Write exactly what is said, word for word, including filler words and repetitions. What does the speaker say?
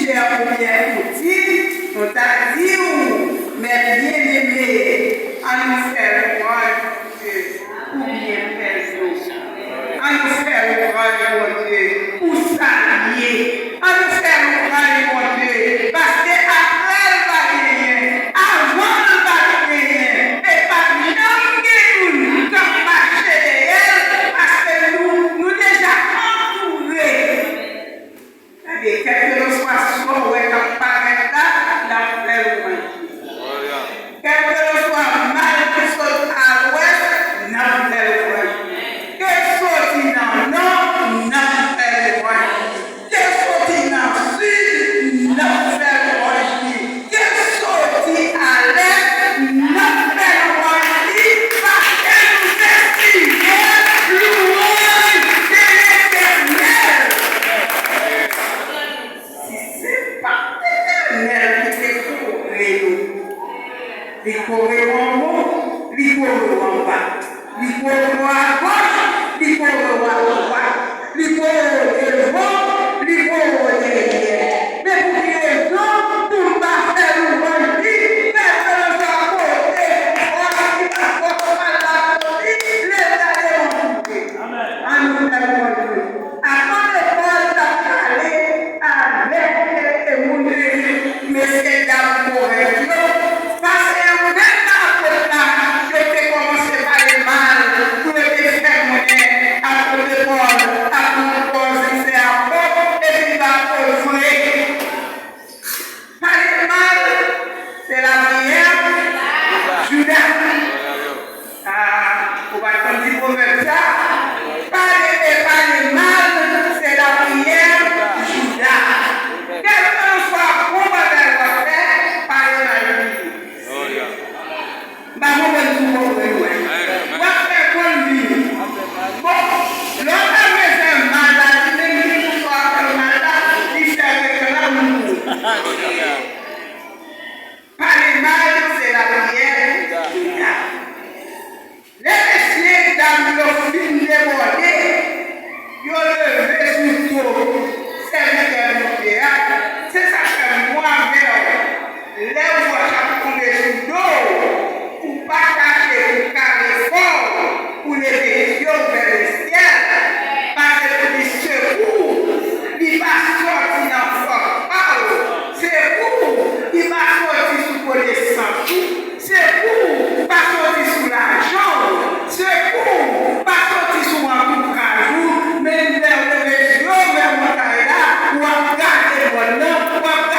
Chè oubyen koutim, nou ta di w, men byeneme, ann nou fè lwanj Bondye pou byenfè l yo. Ann nou fè lwanj Bondye pou sa l ye. Ann nou fè lwanj Bondye, paske apre l pa genyen, avan l pa t genyen, e p ap janm gen youn k ap mache dèyè l, paske nou, nou deja antoure. Tande, kèlkelanswa sa w wè k ap parèt la, n ap fè lwanj li. Kèlkelanswa mal ki sot a lwès, n ap fè lwanj li. Ke l soti nan nò, n ap fè lwanj li. Ke l soti nan sid, n ap fè lwanj li. Ke l soti a lès, n ap fè lwanj li, paske nou se sijè lwanj de Letènèl. Si se pa t Letènèl ki te kore nou, li kore w anwo, li kore w anba, li kore w agoch, li kore w adwat, li kore w devan, li kore w dèyè. Men pou ki rezon pou m pa fè lwanj li, kèlkelanswa kote fòs ki pa fòs pa la soti, lè gade yon kote. Ann nou fè lwanj li. Apot Pòl t ap pale avèk, e, e, moun, e, mesye dam Korent yo, pase yo menm nan apot la, yo te kòmanse pale mal pou yo te fè konnen apot Pòl ap nan pòz li se apot, epi li pa apot vre. Pale mal, se lapriyè Jida. Ah, ou pa t konn di pwovèb sa? Pale e pale mal, se lapriyè Jida. Kèlkelanswa bon bagay w ap fè, pale mal pou li. M pa konprann si w konprann mwen. W ap fè konn vini. Bon, lè w fè bezwen mal la, li menm ki pou sa w ap fè mal la, li fè reklame pou ou. Pale mal, se lapriyè Jida. Lè mesye dam yo fin debòde, yo leve sou do sèvitè Bondye a. Se sa k fè mwen avè w, lè wòch ap tonbe sou do w, ou pa kache pou kare kò w, ou leve je w vè lesyèl, paske pou li sekou, li pa sòti nan fòs pa w, sekou, li pa sòti sou konesans ou, sekou pa sòti sou lajan w, sekou pa sòti sou antouraj ou, men lè w leve je w vè montay la, w ap gade mòn nan, w ap